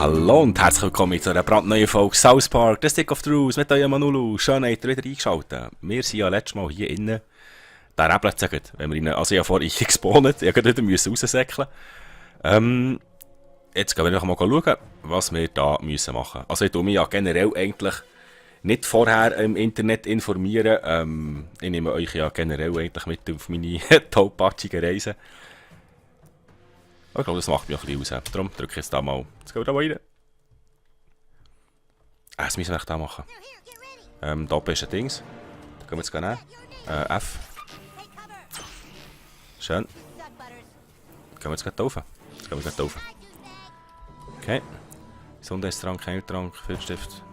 Hallo und herzlich willkommen zu einer brandneuen Folge South Park, The Stick of Truth mit eurem Manulu. Schön, habt ihr wieder eingeschaltet. Wir sind ja letztes Mal hier innen. Der Räblet sagt, wenn wir ihn, also ich habe vorhin gespawnt, ich musste wieder raussäckeln. Jetzt gehen wir noch mal schauen, was wir da machen müssen. Also ich tue mich ja generell eigentlich nicht vorher im Internet informieren. Ich nehme euch ja generell eigentlich mit auf meine tollpatschigen Reisen. Ich glaube, das macht mich auch ein bisschen aus. Darum drücke ich jetzt da mal. Jetzt gehen wir da mal rein. Das müssen wir echt da machen. Da oben ist ein Dings. Da können wir jetzt nehmen. F. Schön. Gehen wir jetzt gleich rauf. Jetzt gehen wir gleich rauf. Okay. Gesundheitstrank, Heiltrank, Filzstift.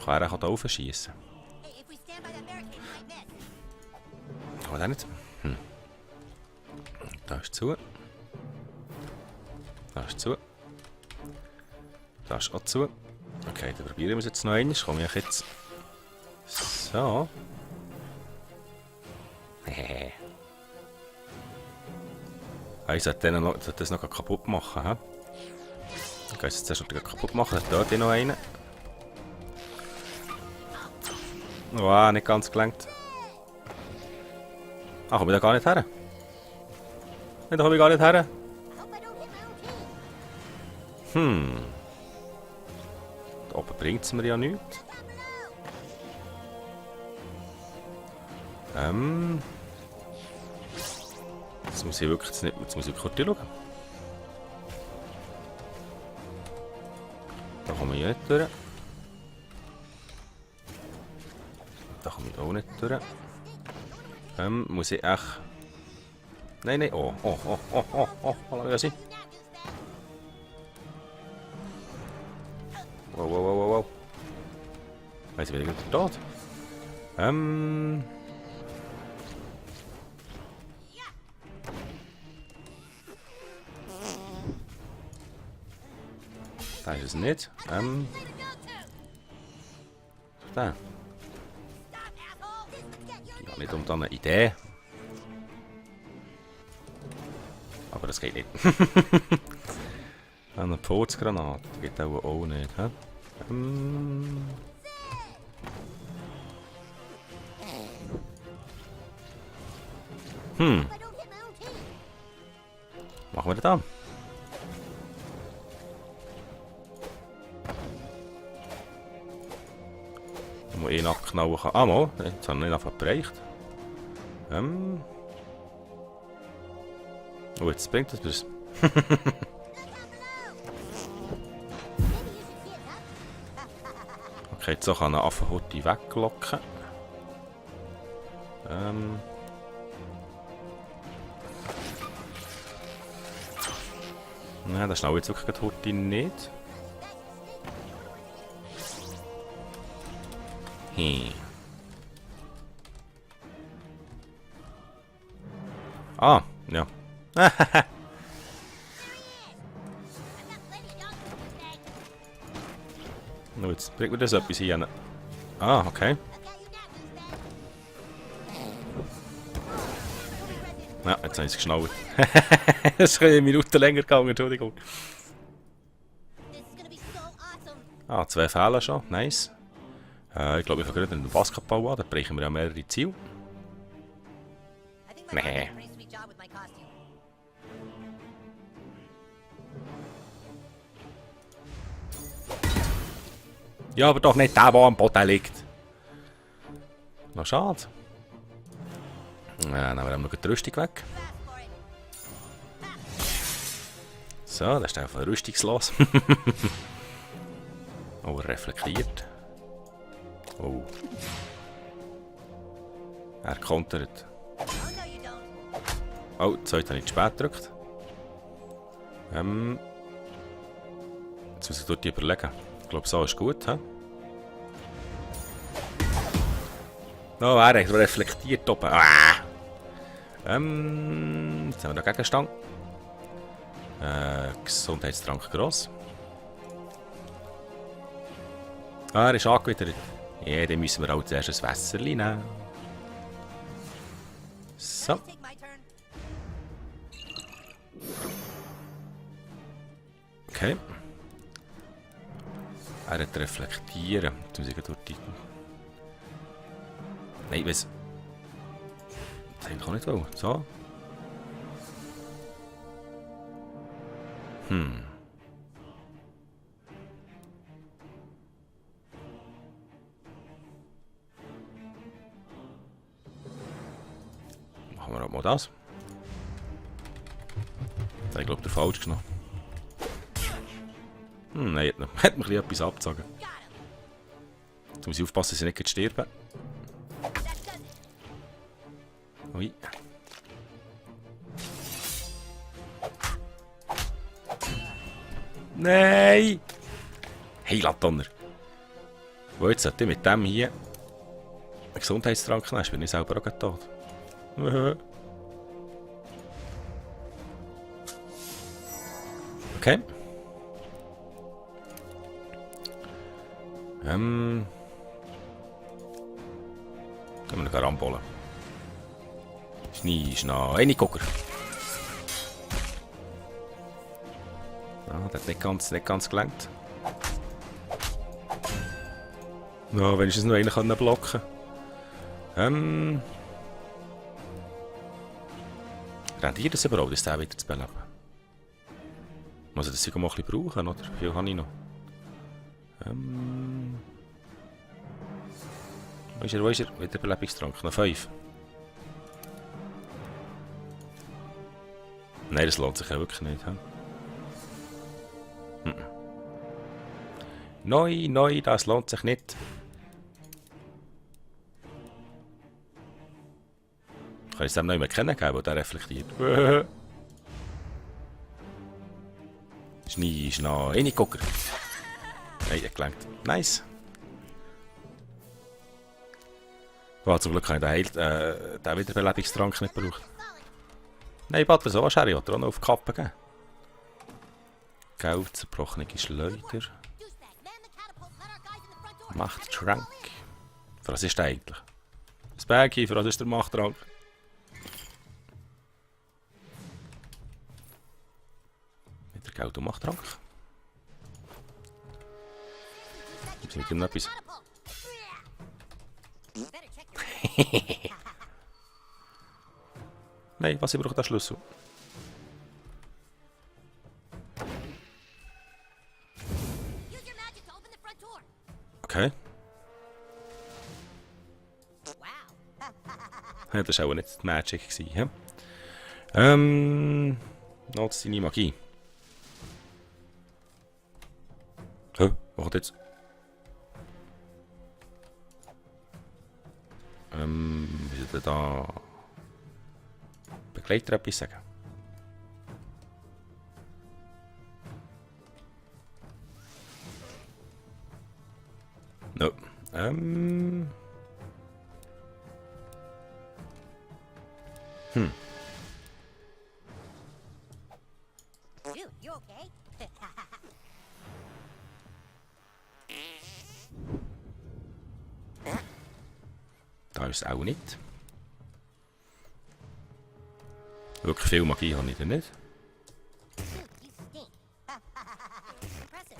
Wer kann da rauf schiessen? Kann der nicht? Da ist zu. Da ist zu. Da ist auch zu. Okay, dann probieren wir es jetzt noch einmal. Komme ich jetzt. So. Ich sollte das noch kaputt machen. He? Ich kann es jetzt erst noch kaputt machen. Da hat noch einen. Wow, nicht ganz gelenkt. Ach, komme ich da gar nicht her? Da komme ich gar nicht her. Da oben bringt es mir ja nichts. Jetzt muss ich wirklich nicht. Jetzt muss ich kurz schauen. Da komme ich ja nicht durch. Da komme ich auch nicht durch. Muss ich echt. Nein, nein. Oh, lass mich sein. Wow. Weiss ich wieder tot. Da ist es nicht. Da. Ich habe nicht um eine Idee. Aber das geht nicht. Eine Pfurzgranate geht auch nicht. He? Machen wir das dann? Da muss ich nachknallen kann. Ah, mal. Jetzt habe ich nicht einfach bereicht. Oh, jetzt bringt das was. Okay, jetzt kann ich einen Affenhutti weglocken. Nein, das schnell jetzt wirklich die Hutti nicht. Ah, ja. No, jetzt bringt mir das etwas hier. Ah, okay. Ja, jetzt habe ich es geschnallt. Es ist eine Minute länger gegangen, Entschuldigung. Ah, 2 Fehler schon, nice. Ich glaube, ich fange gerade einen Basketball an, da brechen wir ja mehrere Ziele. Nee. Ja, aber doch nicht der, der am Boden liegt. Na, schade. Dann nehmen wir noch die Rüstung weg. So, das ist einfach rüstungslos. Oh, er reflektiert. Oh. Er kontert. Oh, jetzt habe ich zu spät gedrückt. Jetzt muss ich dort überlegen. Ich glaube, so ist gut. He? Oh, er hat reflektiert oben. Ah. Jetzt haben wir noch Gegenstand. Gesundheitstrank gross. Ah, er ist angewidert. Ja, dann müssen wir auch zuerst ein Wässer nehmen. So. Okay. Er hat reflektieren. Jetzt muss ich durch die... Nein, ich weiß... Das hätte ich auch nicht wollen. So. Machen wir auch mal das. Das habe ich glaube ich falsch genommen. Nein, hat mir etwas abgezogen. Jetzt muss ich aufpassen, dass ich nicht sterben. Ui. Nein! Hey, Lattonner! Wo jetzt sollte ich mit dem hier einen Gesundheitstrank nehmen? Bin ich selber auch tot. Okay. Können wir noch Karambola. Schnee, Gucker. Ah, das hat nicht ganz gelangt. Ja, wenn ich es noch einen blocken kann. Rendiert das überhaupt, ist der wieder zu beleben? Muss ich das sogar mal ein bisschen brauchen, oder? Wie viel habe ich noch? Wo ist er? Wieder Belebungstrank. Noch 5. Nein, das lohnt sich ja wirklich nicht. Neu, das lohnt sich nicht. Kann ich es dem noch immer kennengeben, der reflektiert? Schnee, Gucker. Nein, der gelangt. Nice. Oh, zum Glück habe ich den Wiederbelebungstrank nicht gebraucht. Nein, Butter, so was Harry hat er auch noch auf die Kappe gegeben. Geld, zerbrochene Schleuder. Machttrank. Für was ist der eigentlich? Das Baggy, für was ist der Machttrank? Wieder Geld und Machttrank. Ist mit ihm noch etwas? Nein, was, ich brauche den Schlüssel. Okay. Ja, das war auch nicht die Magic. Nutzt deine Magie. Hä? Was kommt jetzt? Wie soll da Begleiter etwas sagen? No. Dude, you okay? Da ist es auch nicht. Wirklich viel Magie habe ich da nicht. Dude, you stink. Impressive.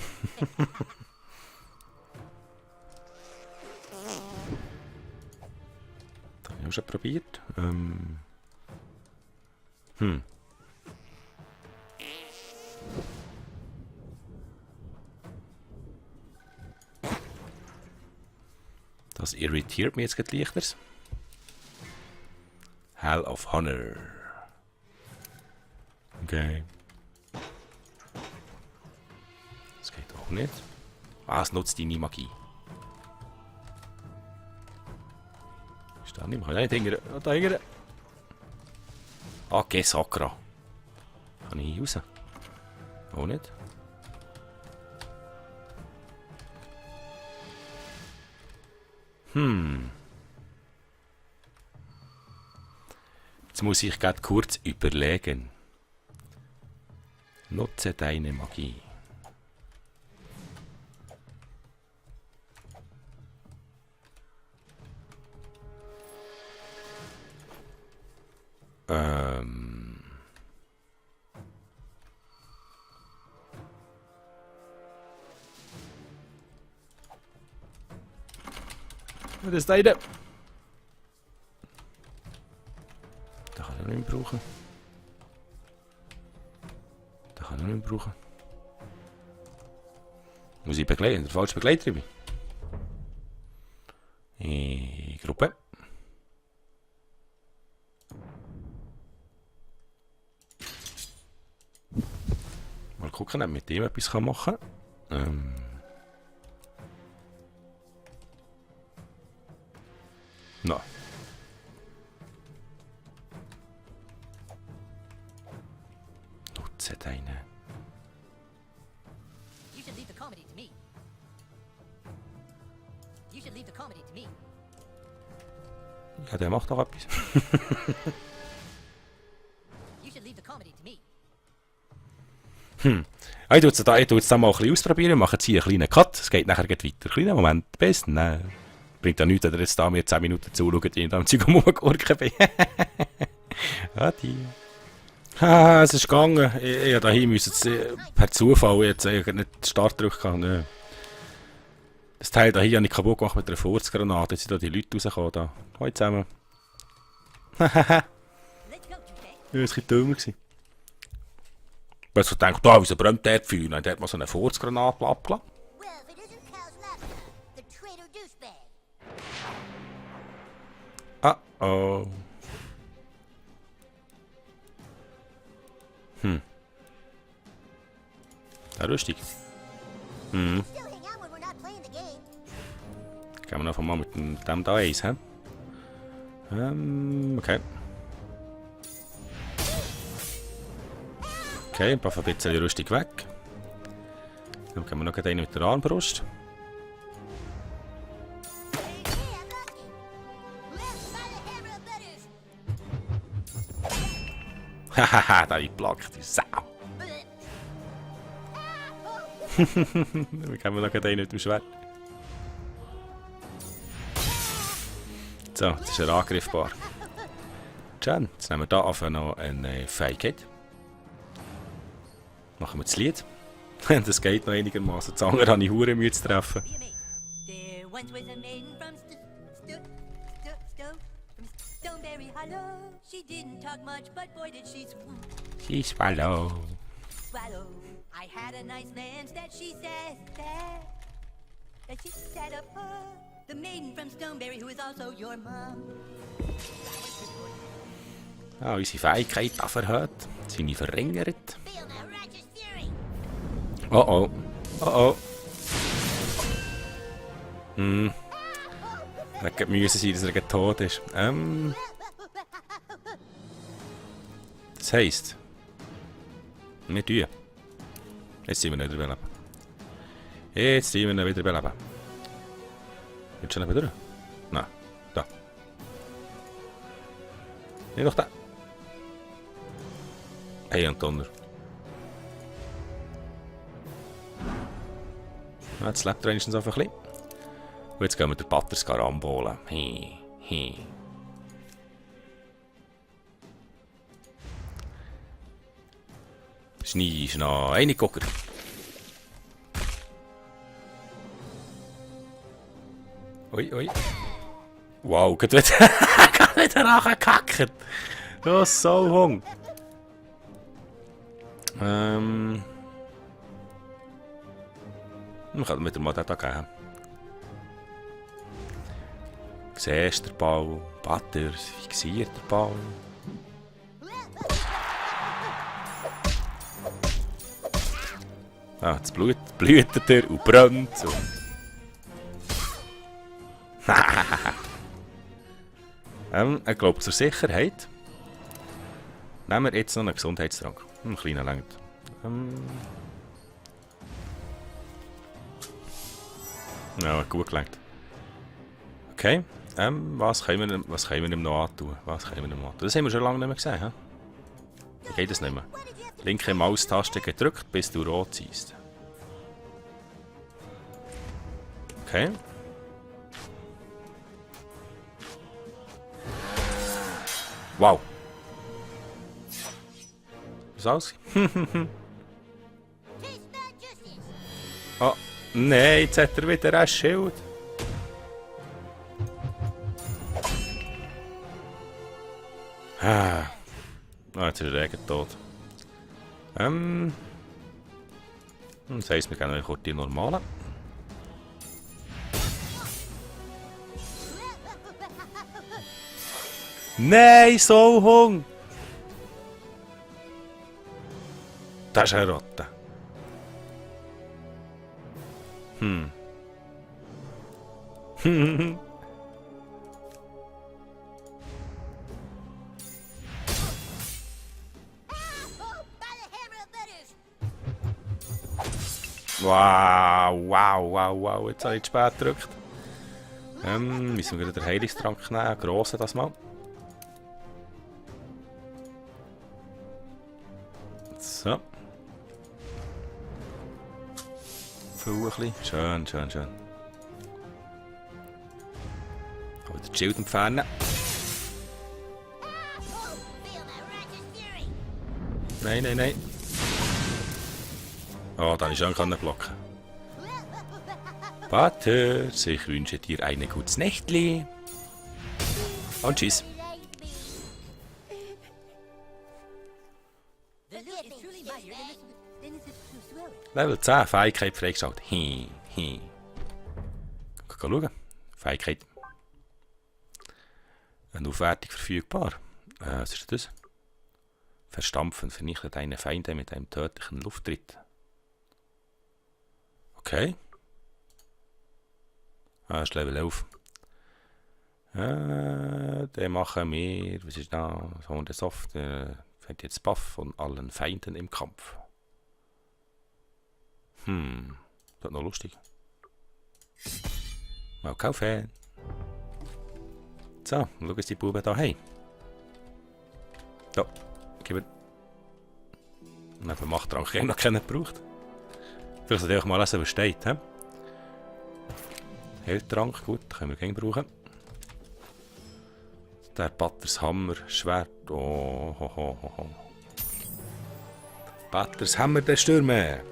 Das habe ich auch schon probiert. Das irritiert mich jetzt gerade leichter. Hell of Honor. Okay. Das geht auch nicht. Ah, es nutzt deine Magie. Ist da nicht mehr? Nein, da hinten. Okay, Sakra. Kann ich hier raus? Auch nicht. Jetzt muss ich gerade kurz überlegen. Nutze deine Magie. Was ist da rein? Da kann ich nicht mehr brauchen. Da kann ich nicht mehr brauchen. Muss ich begleiten? Der falsche Begleiter bin ich. Gruppe. Mal gucken, ob ich mit dem etwas machen kann. No. Nutze deine. You should leave the comedy to me. You should leave the comedy to me. Ja, der macht auch etwas. You should leave the comedy to me. Ich tue jetzt da mal ein bisschen ausprobieren, mache jetzt hier einen kleinen Cut, es geht nachher weiter. Kleiner Moment, bis dann. Bringt ja nichts, wenn ihr jetzt da mir 10 Minuten zuschaut, in dem Zeug rumgurken bin. Adi. Ah, es ist gegangen. Ich daheim müssen per Zufall jetzt nicht den Startdruck haben. Nee. Das Teil hier habe ich kaputt gemacht mit einer Furzgranate. Jetzt sind da die Leute rausgekommen. Da. Hallo zusammen. Let's go, Tuesday. Ja, das war ein bisschen dümmer. Ich habe gedacht, da, wieso brennt der Feuer? Dann hat man so eine Furzgranate abgelassen. Well, if it isn't Cal's laptop, the traitor douchebag. Ah, oh. Ja, lustig. Still hang out when we're not playing the game. Gehen wir einfach mal mit dem da eins, hä? Okay. Okay, ein paar ein bisschen Rüstung weg. Dann können wir noch einen mit der Armbrust. Hey, I'm lucky. Live by the hammer of butters. Hahaha, da geblockt, die Sau. Dann können wir noch einen mit dem Schwert. So, jetzt ist er angriffbar. Schön, jetzt nehmen wir hier einfach noch eine Fähigkeit. Machen wir das Lied. Das geht noch einigermaßen. Das andere habe ich hure Mühe zu treffen. Be a maid. There once was a maiden from from Stoneberry Hollow. She didn't talk much, but boy did she She's swallow. swallow. I had a nice man that she said that she set up her. The maiden from Stoneberry who is also your mom. Ah, unsere Fähigkeit da verhört. Seine verringert. Feel the righteous fury. Oh oh. Oh oh. Das müssen sein, dass er gleich tot ist. Das heisst. Wir tun. Jetzt sind wir nicht wieder beleben. Jetzt sind wir nicht wieder beleben. Willst du schon wieder? Nein. Da. Nicht noch da. Hey, und Donner. Ja, jetzt lebt er wenigstens einfach ein bisschen. Und jetzt gehen wir den Butters karambolen. Schnee ist noch eine Gucker. Ui, ui. Wow, geht wieder nachgekackt. Du Sauhung. Wir können mit dem Mod auch geben. Siehst du den Ball? Butters, fixiert den Ball. Ah, das Blut blutet er und brennt. Ich glaube, zur Sicherheit nehmen wir jetzt noch einen Gesundheitstrank. Einen kleinen Längt. Ja, gut gelangt. Okay. Was können wir ihm noch antun? Das haben wir schon lange nicht mehr gesehen. He? Wie geht das nicht mehr? Linke Maustaste gedrückt, bis du rot siehst. Okay. Wow. Was aus? Oh, nein, jetzt hat er wieder ein Schild. Ah, jetzt ist der Regen tot. Das heisst, wir gehen noch kurz die normalen. Nein, so Hung! Das ist eine Ratte. Wow, jetzt habe ich zu spät gedrückt. Müssen wir wieder den Heilungstrank nehmen, grossen das mal. So. Füll ein bisschen. Schön. Aber den Schild entfernen. Nein. Oh, da ich schon blocken. Butter, ich wünsche dir ein gutes Nächtli. Und tschüss. Level 10, Fähigkeit freigeschaltet. Schauen. Fähigkeit. Eine Aufwertung verfügbar. Was ist das? Verstampfen, vernichte deine Feinde mit einem tödlichen Lufttritt. Okay. Das ist Level 11. Den machen wir. Was ist da? So der Soft. Fällt jetzt Buff von allen Feinden im Kampf. Das ist noch lustig. Mal kaufen. So, schau uns die Buben da hey. So, gib mir. Neben Machttrank ich noch keinen gebraucht. Vielleicht sollte ich auch mal lesen, was steht. Heiltrank, gut, können wir gerne brauchen. Der Butters Hammer, Schwert. Oh. Butters Hammer, der Stürme.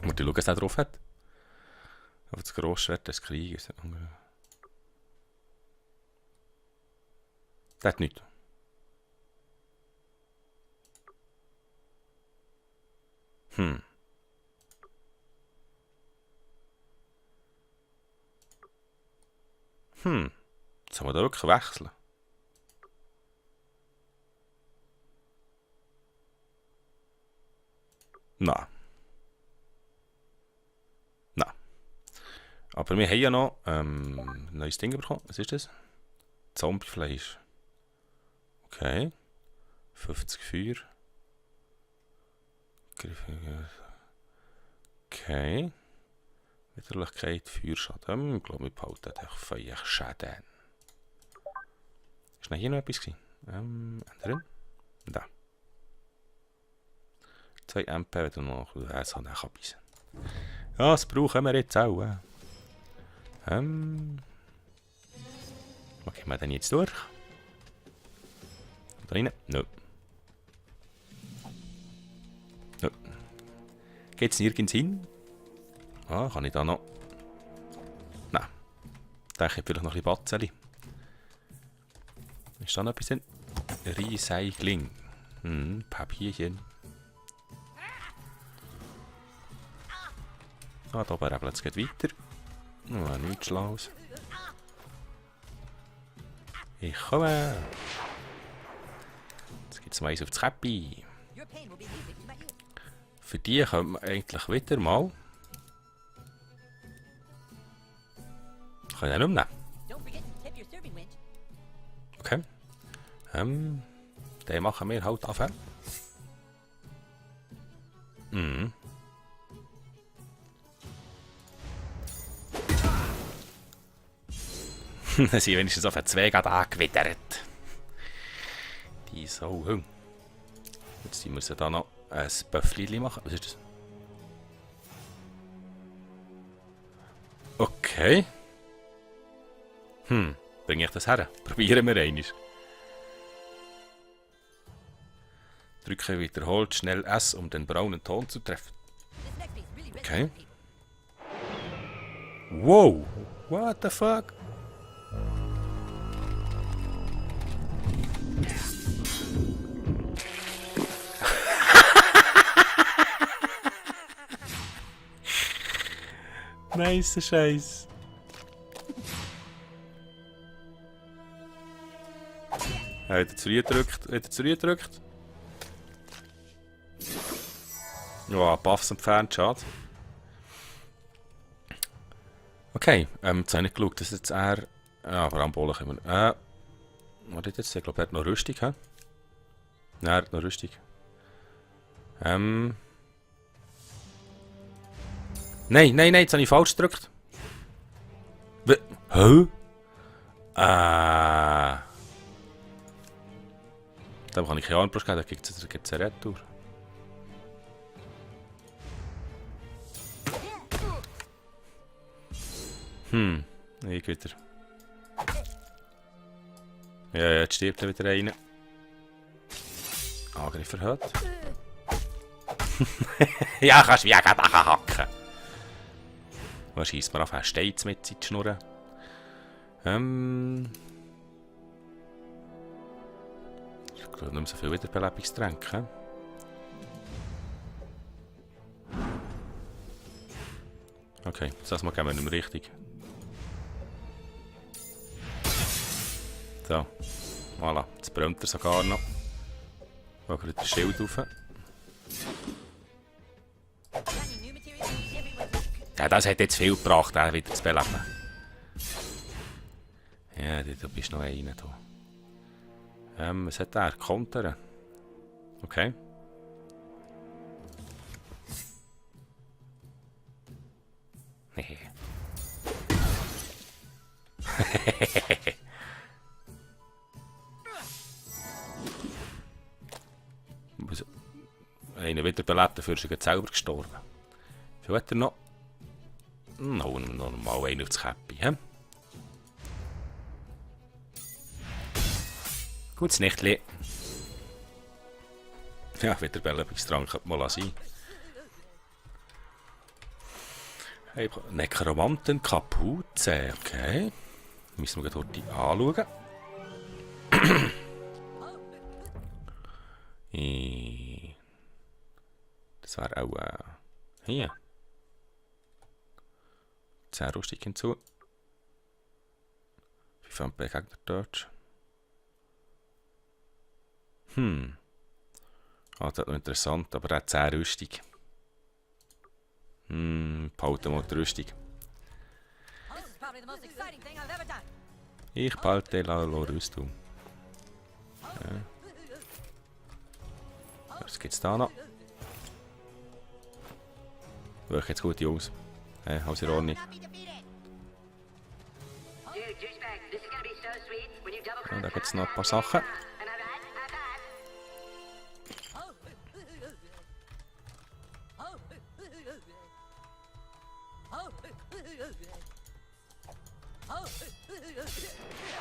Muss ich schauen, was er drauf hat. Aber das Grossschwert des Krieges. Der hat nichts. Jetzt haben wir da wirklich wechseln. Nein. Aber wir haben ja noch ein neues Ding bekommen. Was ist das? Zombiefleisch. Okay. 50 Feuer. Okay. Widerlichkeit, Feuerschaden. Ich glaube, wir behalten den Feuerschaden. Ist noch hier noch etwas gewesen? Ändern. Da. 2 MP, wenn du noch das kann ich abbeißen. Ja, das brauchen wir jetzt auch. Was gehen wir denn jetzt durch? Da rein? Nö. Geht's nirgends hin? Ah, kann ich da noch? Nein. Da habe ich vielleicht noch ein bisschen Batzeli. Ist da noch etwas drin? Recycling. Papierchen. Ah, da oben rebelt es weiter. Oh, nichts Schlaues. Ich komme. Jetzt gibt es Mais auf das Käppi. Für die können wir eigentlich wieder mal. Können wir nicht umnehmen. Okay. Den machen wir halt auf. Sie sind wenigstens auf den Zweig angewittert. Die so hung. Jetzt müssen wir da noch ein Böffli machen. Was ist das? Okay. Bringe ich das her? Probieren wir einmal. Drücke wiederholt schnell S, um den braunen Ton zu treffen. Okay. Wow. What the fuck? Nice Scheiß. Er hat zu gedrückt. Ja, Buffs entfernt, schade. Okay, jetzt habe ich nicht geschaut, dass jetzt er... Ja, aber am Boden können wir... Warte jetzt, ich glaube, er hat noch Rüstung, hä? Nein, er hat noch Rüstung. Nein, jetzt habe ich falsch gedrückt. Hä? Dann kann ich keine Armbrust geben, dann gibt es eine Retour. Ich wieder. Ja, jetzt stirbt er wieder rein. Angriff erhöht. Ja, kannst du wie gerade hacken. Was schießt man auf? Er steht mit in die Schnurren. Ich glaube nicht mehr so viel Wiederbelebungstränke. Okay, das Mal gehen wir nicht mehr richtig. So, voilà, jetzt brennt er sogar noch. Ich gerade das Schild rauf. Ja, das hat jetzt viel gebracht, wieder zu beleben. Ja, du bist noch einer da. Was hat er? Kontern. Okay. Einer wiederbelebt, dafür ist er selber gestorben. Wie viel hat er noch? No, normal einen aufs Käppi, hä? Gutes Nächtli. Ja, Wiederbelebungstrank könnte mal sein. Hey, Nekromantenkapuze, okay. Müssen wir dort die anschauen. Das wäre auch hier. 10 Rüstung hinzu. 5 MP Gegner dort. Das ist noch interessant, aber er hat 10 Rüstung. Behalten wir die Rüstung. Ich behalte die Rüstung. Ja. Was gibt's da noch? Wirkt jetzt gut, Jungs. Alles in Ordnung. Ja, da gibt es noch ein paar Sachen.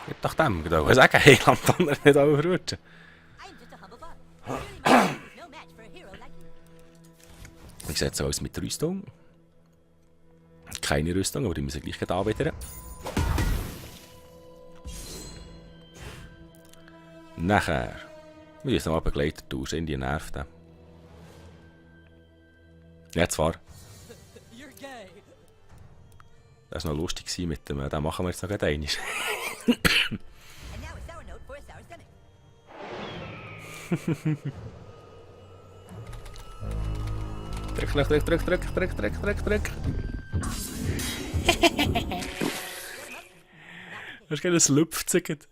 Gib doch dem, ich würde sagen, hey, lass den anderen nicht aufrutschen. Wie sieht es aus mit Rüstung? Keine Rüstung, aber die müssen gleich anbieten. Nachher. Wir müssen mal Begleiter tauschen, die nerven. Ja, zwar. Das war noch lustig mit dem. Den machen wir jetzt noch gleich einmal. Drück. Hast du gerne ein Lüpfziget?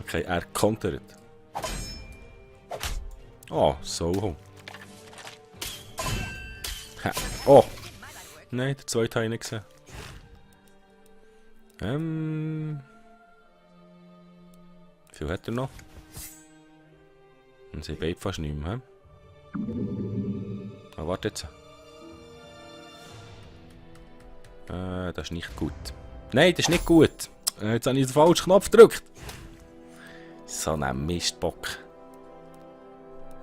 Okay, er kontert. Oh, so. Oh! Nein, der zweite habe ich nicht gesehen. Wie viel hat er noch? Und sie beide fast nicht mehr. Oh, warte jetzt. Das ist nicht gut. Nein, das ist nicht gut. Jetzt habe ich den falschen Knopf gedrückt. So ein Mistbock.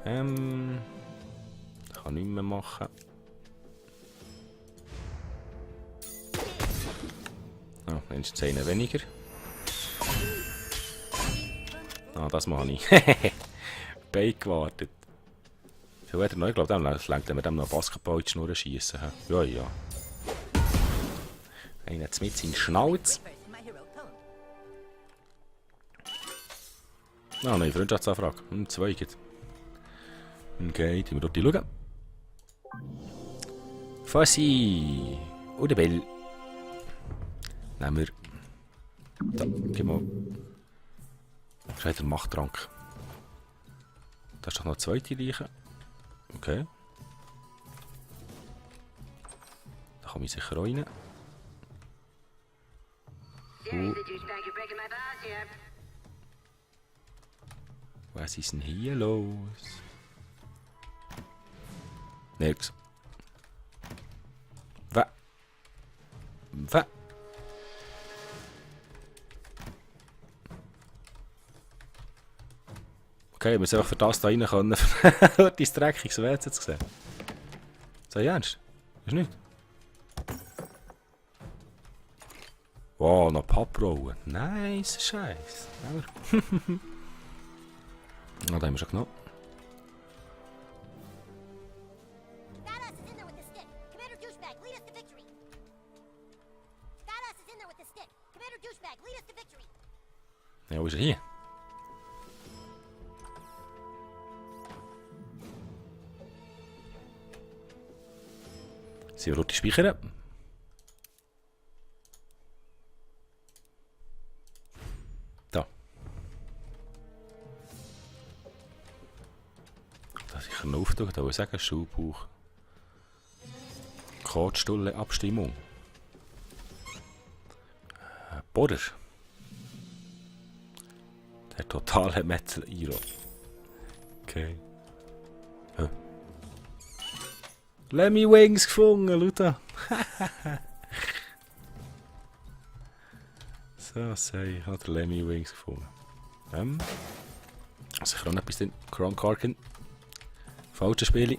Kann nichts mehr machen. Oh, dann ist es einer weniger. Das mache ich. Beide gewartet. viel hat er noch? Ich glaube, dann lenkt er mit dem noch Basketball in die Schnur schiessen. Ja, ja. Einer jetzt mit seinen Schnauz. First in my hero poem. Ah, neue Freundschaftsanfrage. 2 geht. Okay, die wir dort schauen. Fassi. Oder Bell. Nehmen wir. Da, gib mal. Das ist wieder ein Machttrank. Da ist doch noch eine zweite Leiche. Okay. Da komme ich sicher rein. Was ist denn hier los? Nix. Was? Was? Okay, wir müssen einfach für das da rein können. Dein dreckiges WC zu sehen. Sei ernst? Ist nicht? Wow, noch Papprollen. Nice Scheiß. Na, da haben wir schon genommen. Badass is in there with the stick. Commander Douchebag, lead us to victory. Badass is in there with the stick. Commander Douchebag, lead us to victory. Ja, wo ist er hier? Sie rote speichern. Da. Da sicher noch auftauchen, da will ich sagen, Schulbuch. Codestulle Abstimmung. Boder. Der totale Metal-Iro. Okay. Lemmy Wings gefunden, Luta. So, sei, ich habe Lemmy Wings gefunden. Sicher auch noch etwas drin. Kron Karkin. Falsche Spiele.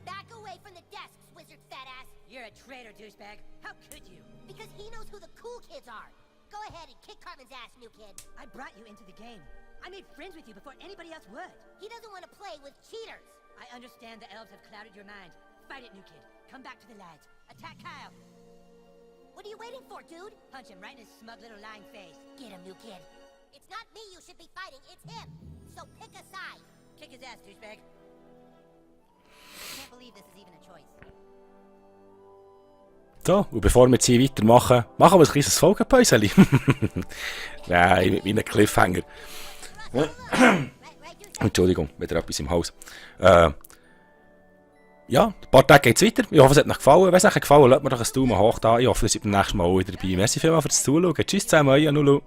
Back away from the desks, wizard fat ass. You're a traitor, douchebag. How could you? Because he knows who the cool kids are. Go ahead and kick Cartman's ass, new kid. I brought you into the game. I made friends with you before anybody else would. He doesn't want to play with cheaters. I understand the elves have clouded your mind. Fight it, new kid. Come back to the lads. Attack Kyle. What are you waiting for, dude? Punch him right in his smug little lying face. Get him, new kid. It's not me you should be fighting, it's him. So pick a side. Kick his ass, douchebag. I can't believe this is even a choice. So, und bevor wir jetzt hier weitermachen, machen wir ein kleines Folgenpäuschen. Nein, mit meinem Cliffhanger. Entschuldigung, wieder etwas im Haus. Ja, ein paar Tage geht es weiter. Ich hoffe, es hat euch gefallen. Wenn es euch gefallen hat, lasst mir doch einen Daumen hoch da. Ich hoffe, ihr seid beim nächsten Mal auch wieder dabei. Merci vielmals fürs Zuschauen. Tschüss zusammen, euer Nulu.